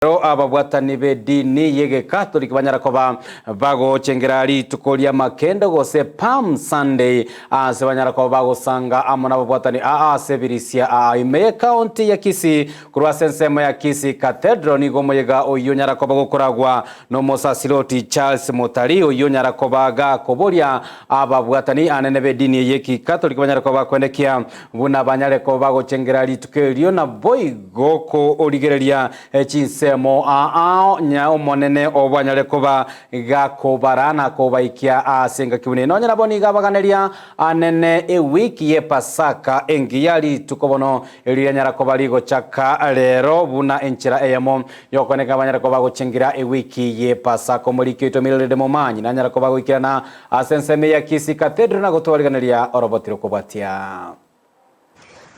Ekero ababwatani b'edini y'Egekatoliki banyara koba bagochengera rituko ri'amakendo gose Palm Sunday ase banyara koba bagosanga amo nababwatani aa ase ebirisia aa ime y'ecounty ya Kisii korwa ase ensemo ya Kisii Cathedral nigo omoyega oyio onyara koba gokoragwa nomosasiroti Charles Mutari oyio onyara koba gakoboria ababwatani anene b'edini eye y'Ekikatoliki banyare koba bakwendekia buna banyare koba bagochengera rituko erio naboigo korigereria Chinsemo aa nya Omonene obo anyare koba gakobara na kobaikia ase engaki buna eye. Nonya nabo nigo abaganeria anene ewiki y'Epasaka engiya, rituko bono erio rianyara koba rigochaka rero buna enchera eyemo y'okoeneka banyare koba bagochengera ewiki y'Epasaka. Omoriki oito Mildred Momanyi nanyare koba goikerana ase ensemo eye ya Kisii Cathedral na gotwariganeria oroboti rokobwatia.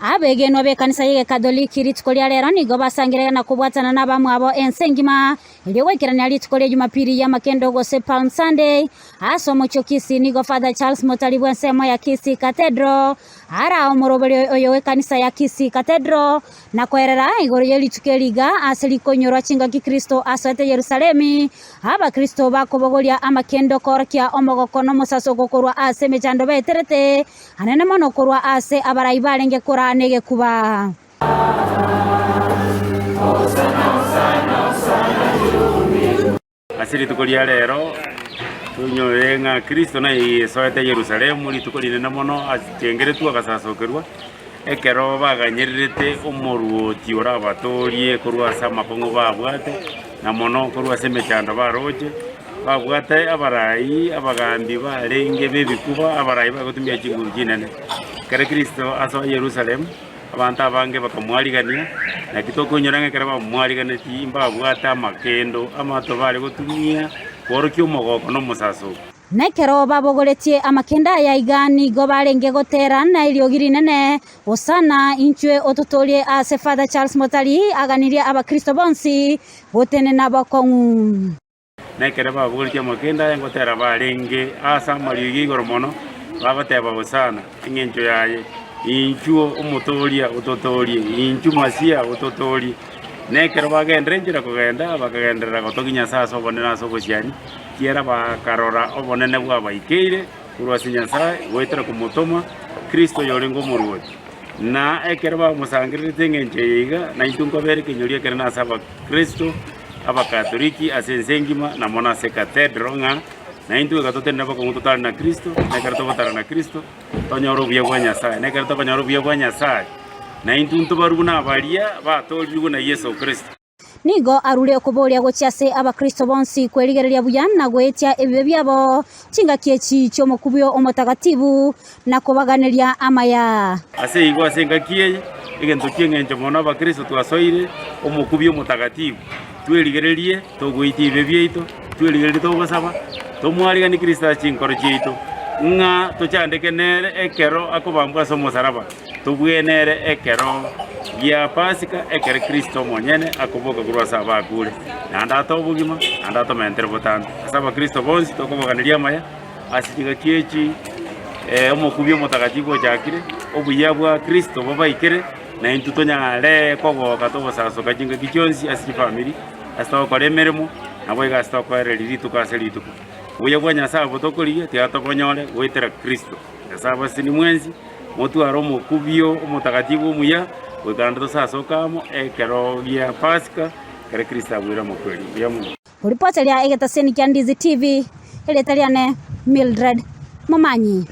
Abegenwa b'ekanisa y'Egekatholiki rituko ria rero nigo basangire na kobwatana nabamwabo ense engima erio goikerania rituko ria Jumapili y'amakendo gose Palm Sunday. Ase omochie o Kisii nigo Father Charles Motari bw'ensemo ya Kisii Cathedral araa omoroberio oyo w'ekanisa ya Kisii Cathedral na koerera igoro ye rituko eri iga ase rikonyorwa chingaki Kristo asoete Yerusalemi Abakristo bakobogoria amakendo koorokia omogoko n'omosasoko korwa ase emechando baeterete Anene mono korwa aase abarai barenge koraa negekuba. Ase rituko ria rero tonyore ng'a Kristo nayesoete Yerusalemu rituko rinene mono achengeretwe agasasokerwa, ekero baganyererete omoruoti orabatoorie korwa ase amakong'u babwate, na mono korwa ase emechando baroche. Babwate abarai abagambi barenge b'ebikuba, abarai bagotumia chinguru chinene. Ekero Kristo asoa Yerusalemu, abanto abange bakamwarigania, naki tokoinyora ng'a ekero bamwariganetie mbabwate amakendo amato bare gotumia kworokia omogoko na omosasoko. Na ekero babogoretie amakendo aya iga nigo barenge gotera na eriogi rinene, Hosana, inchwe ototoorie ase Father Charles Motari aganirie abakristo bonsi gotenena bokong'u. Na ekero babogoretie amakendo aye ngotera barenge ase amariogi a igoro mono, bagoteba, Hosana! Engencho yaye, Inchuo Omotooria, ototoorie! Inchuo Masia, ototoorie! Na ekero bagenderera enchera kogenda, bakagenderera gotogia Nyasae ase obonene ase obosiani, ekiagera bakarora obonene bwabaikeire korwa ase Nyasae goetera komotoma Kristo oyorenge Omoruoti. Na ekero bamosangererete engencho eye iga, naintwe nkobera ekenyorio ekenene ase Abakristo, Abakatoliki ase ense engima, na mono ase Cathedral, ng'a naintwe iga totenene bokong'u totare na Kristo, na ekero togotara na Kristo, tonyore obuya bwa Nyasae. Na ekero tokonyora obuya bwa Nyasae, naintwe ntobarwe buna abaria batoorirwe na Yeso Kristo. Nigo arure okoboria gochia ase Abakristo bonsi kwerigereria buya na goetia ebibe biabo chingaki echi chi'omokubio omotagatibu na kobaganeria amaya. Ase igo ase engaki eye, egento ki'engencho mono Abakristo twasoire omokubio omotagatibu, twerigererie togoitia ebibe biaito, twerigererie togosaba, tomwariganie Kristo ase chinkoro chiaito, ng'a tochandeke nere ekero akobambwa ase omosaraba, tobue nere ekero gia Pasika, ekero Kristo omonyene akoboka korwa ase abakure, naende atoe obogima, naende atomentere botambe. Ase Abakristo bonsi tokoboganeria amaya. Ase chingaki echi omokubio omotagatifu ochakire, obuya bwa Kristo bobaikere, na intwe tonyare kogoka togosasoka chingaki chionsi ase chifamiri, ase togokora emeremo, naboigo ase tokoereria rituko ase rituko. Obuya bwa Nyasae obo tokorigia, tiga tobonyore goetera Kristo. Nyasae abasesenie mwensi, motware omokubio omotagatifu omuya, goika naende tosasoke amo ekero gia Pasika, ekero Kristo abuire amakweri. Mbuya mono. Ripoti ria egetaseni kia Ndizi TV, erieta riane Mildred Momanyi.